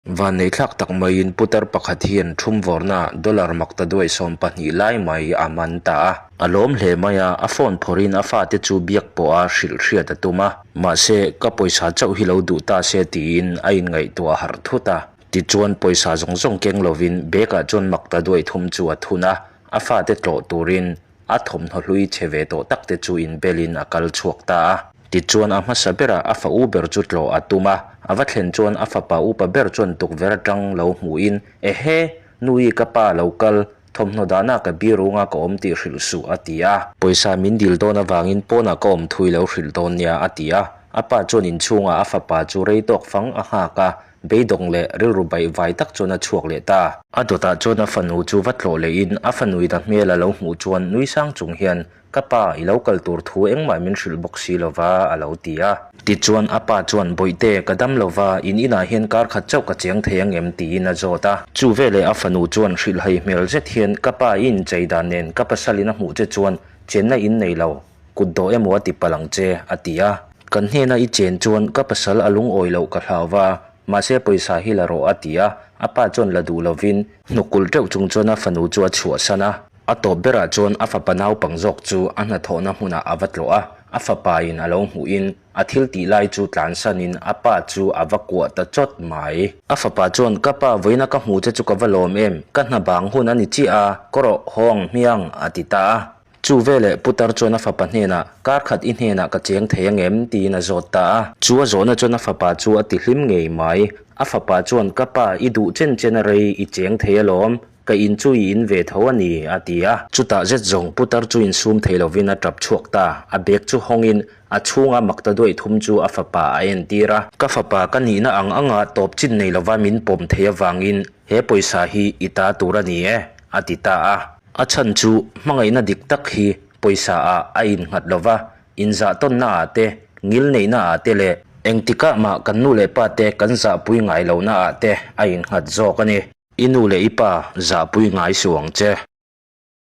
Vanneihthlak tak maiin putar pakhat hian thumvawrna dollar maktaduai 12 lai mai a man ta a. A lawm hle mai a, a phone phawrhin a fate chu biak pawha hrilh hriat a tum a. Mahse, ka pawisa chauh hi lo duh ta se tiin a inngaihtuah harh thut a. Tichuan pawisa zawng zawng keng lovin bag-ah chuan maktaduai thum chu a thun a, a fate tlawh turin a thawmhnaw hlui chhe ve tawh tak te chu inbelin a kal chhuak ta a. Tichuan a hmasa berah a fa u ber chu tlawh a tum a, a va thlen chuan a fapa upa ber chuan tukverh atang lo hmuhin, Ehe! Nui ka pa lo kal, thawmhnaw dahna ka birunga ka awm tih hrilh suh a ti a. Pawisa min dil dawn avangin pawnah ka awm thui lo hrilh dawn nia a ti a. A pa chuan inchhungah a fapa chu rei tawk fang a nghak a, beidawng leh rilru baih vai tak chuan a chhuak leh ta. A dawtah chuan a fanu chu va tlawh lehin a fanuin a hmel a lo hmuh chuan nui sang chung hian Ka pa, i lo kal tur thu engmah min hrilh bawk si lova, a lo ti a. Tichuan a pa chuan, Bawihte, ka dam lova, in inah hian kar khat chauh ka cheng thei ang em? tiin a zawt a. Chu veleh a fanu chuan hrilhhai hmel zet hian, Ka pa, i inchei dan nen ka pasalin a hmuh che chuan chenna in nei lo, kut dawh emaw a ti palh ang che, a ti a. Kan hnena i chen chuan ka pasal a lungawi loh ka hlau va, mahse pawisa hi la rawh, a ti a. A pa chuan la duh lovin, hnukkulh teuh chung chuan a fanu chu a chhuahsan a. A tawp berah chuan a fapa naupang zawk chu a hnathawhna hmunah a va tlawh a, a fapain a lo hmuhin a thil tih lai chu tlansanin a pa chu a va kuah ta chawt mai. A fapa chuan, Ka pa, vawiina ka hmu che chu ka va lawm em? Ka hna bang hun a ni chiah a, ka rawh haw ang hmiang, a ti ta a. Chu veleh putar chuan a fapa hnenah, Kar khat i hnenah ka cheng thei ang em? tiin a zawt ta a. Chu a zawhna chuan a fapa chu a ti hlim ngei mai. A fapa chuan, Ka pa, i duh chen chen a rei i cheng thei alawm. Ka in chu i in ve tho a ni, a ti a. Chutah zet zawng putar chu insum thei lovin a tap chhuak ta. A bag chu hawngin a chhunga makta duaih thum chu a fapa a entir a. Ka fapa ka nihna ang anga tawp chin nei lova min pawm thei avangin he pawisa hi i ta tur a ni e, a ti ta a. A chhan chu hmangaihna dik tak hi pawisa ah a innghat lova, inzahtawnna ah te, ngil neihna ah te leh engtikah mah kan nu leh pa te kan zahpui ngai lohna ah te a innghat zawk a ni. I nu leh i pa zahpui ngai suh ang che.